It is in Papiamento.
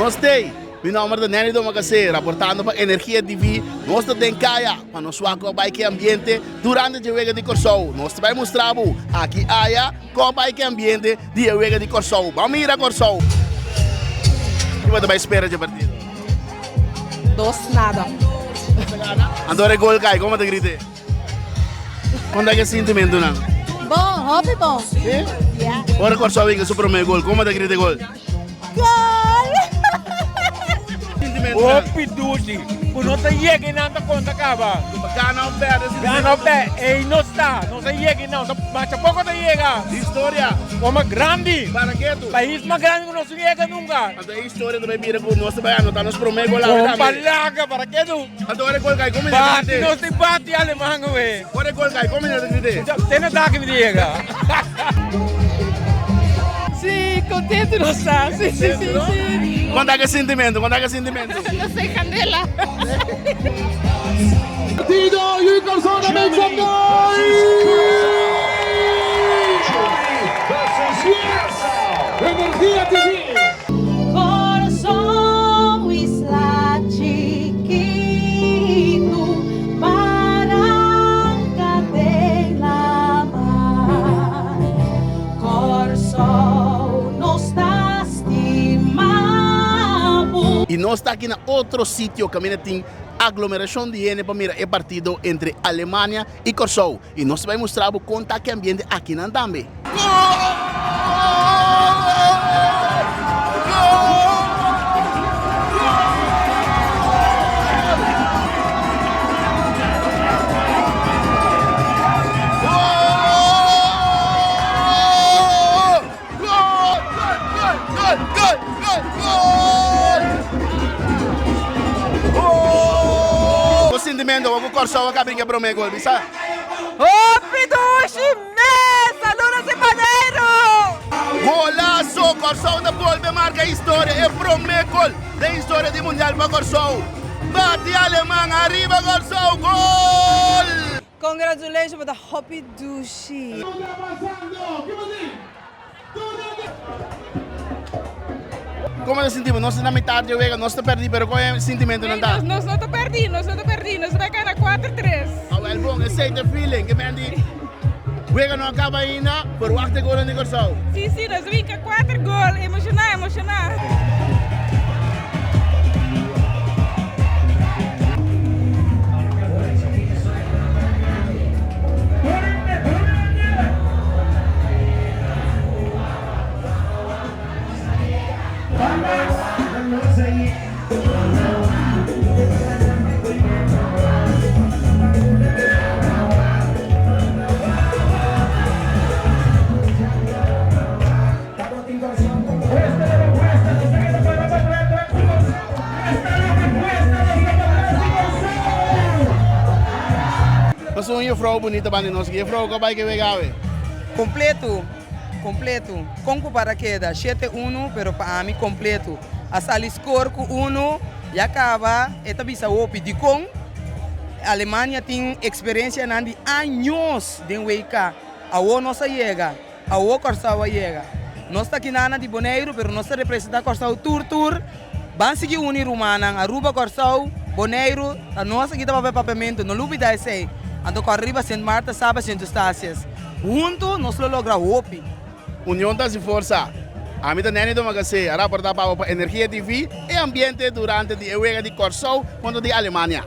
Nos t'ei! Mi nomber ta Nenny Domacassé, raportando pa Energia TV. Nos ta den kaya pa nos wak kon bai ke ambiente durante dje wega di Kòrsou. Nos ta bai mustra bo aki aya kon bai ke ambiente di e wega di Kòrsou. Ban mira Kòrsou! Ki bo ta bai spera dje partido? Dos nada. Anto ora e gol kai, kon bo ta grite? Kon ta ke sintimentunan? Bon, hopi bon. Si? Ya. Ora Kòrsou hinka su promé gol, kon bo ta grita e gol? Gol! Hopi dushi ku no ta yega i nan ta konta kaba. Gana of perde si Gana of perde, ei no sta, no ta yega i nan, masha poko ta yega. Historia. Koma grandi. Paraketu. Pais mas grandi ku nos no yega nunka. Anto e historia ta bai bira ku nos ta bai anota nos prome gol awe tambe. Kompa laga, paraketu. Anto ora e gol kai, komo mi ta grite? Bati nos tin bati aleman awe. Ora e gol kai, komo mi ta grite? Te na daki mi ta yega. Si, contento nos ta. Si, si, si, si. Konta ke sintimentu, konta ke sintimentu. Nos ta candela. Partido y Kòrsou ta make some noise! Yes! Energia TV! Kòrsou isla chikitu, baranka den lamar. Kòrsou nos ta stima bo. I nos ta aki na otro sitio kaminda tin aglomerashon di hende pa mira e partido entre Alemania i Kòrsou. I nos ta bai mustra bo kon ta ki ambiente akinan tambe. Bo sintimento ora ku Kòrsou a kaba brinka promé gol, bisa? Hopi dushi mes! Saludos di Boneiru! Golazo! Kòrsou ta bolbe marka historia, e promé gol den historia di Mundial pa Kòrsou. Bati Aleman, ariba Kòrsou, gol! Congratulations bo ta hopi dushi. Como ta sinti bo? Nos ta na mitad dje wega, nos ta perdi pero con e sintimentonan ta? Nos no ta perdi, nos no ta perdi, nos ta bai gana cuater tres. Awel bon, esey ta e feeling, ke men di wega no a caba ainda, verwacht e golnan di Corsou. Si, si, nos winka cuater gol, emociona, emociona. Nos un juffrouw bunita banda di nos. Juffrouw, ko bai ke wega awe? Completo, completo. Con cu para keda? Shete uno, pero pa ami completo. A sali score cu uno, ya caba, e ta bisa hopi. Dicon? Alemania tin experiencianan di años den WK. Awo nos a yega. Awo Kòrsou a yega. Nos ta kinana di Boneiru pero nos ta representá Kòrsou tur tur. Ban sigui uni rumannan. Aruba, Kòrsou, Boneiru, ta nos aki ta papia papiamentu. No lubidá esei. Anto kòrda riba Sint Maarten, Saba, Sint Eustatius. Huntu nos lo logra hopi. Union ta hasi forsa. Ami ta Nenny Domacassé, a raportá pa bo pa Energia TV e ambiente durante di e wega di Kòrsou kontra di Alemania.